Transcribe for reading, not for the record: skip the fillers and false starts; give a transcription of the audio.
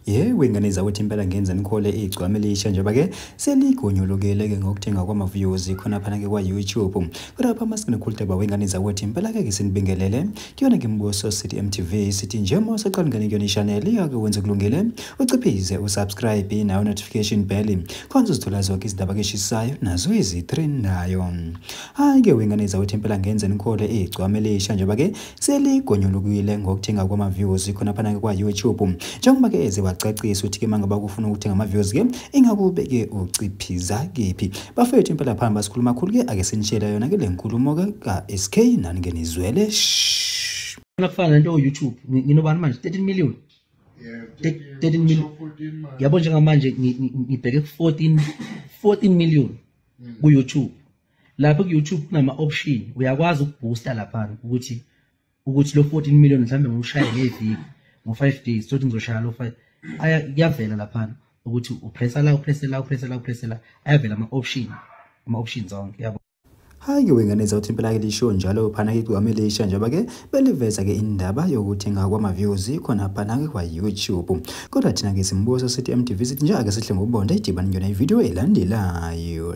Yebo, ingane zakwethu impela ngenza nikhole igcwame elisha njengoba-ke seligonyulukile-ke ngokuthenga kwama-views khona phana-ke kwa-YouTube. Kodwa lapha masingene wengane zakwethu impela-ke sinibingelele kuyona-ke Mbuso City MTV, sithi nje uma usaqala ungene kuyona i-channel iyake wenze kulungile uciphize usubscribe nayo notification bell khona uzothola zonke izindaba eshisayo nazo ezitrendayo. Hhayi-ke wengane zakwethu impela ngenza nikhole igcwame elisha njengoba-ke seligonyulukile ngokuthenga kwama-views khona phana-ke kwa-YouTube, njengoba-ke eze wacacisa ukuthi-ke uma ngabe ufuna ukuthenga ama-views ke ingakube-ke uciphiza kephi. Bafethu impela phambi basikhuluma kakhulu-ke ake sinitshela yona-ke le nkulumo-ke ka-SK nani-ke nizwele. Kufana nento YouTube nginobani manje 13 million. Yeah, 13 million. Yabo njengamanje ngibheke 14 million ku YouTube. Lapho ku YouTube kunama option, uyakwazi ukubooster lapha ukuthi lo 14 million mhlambe ngushaye ngeviki ngo 5 days, so ngizoshaya lo 5. Aya kuyavela lapha ukuthi upressa la, upressa la, upressa la, upressa la, ayavela ama options zonke yabo. Hhayi-ke wengane zawuthi impela-ke lisho njalo phana-ke igcwame elisha njengoba-ke beliveza-ke indaba yokuthenga kwama-views khona phana-ke kwa-YouTube. Kodwa thina-ke Simbuso City MTV sithi nje ake sihle ngobonda idibane kuyona ividiyo elandelayo.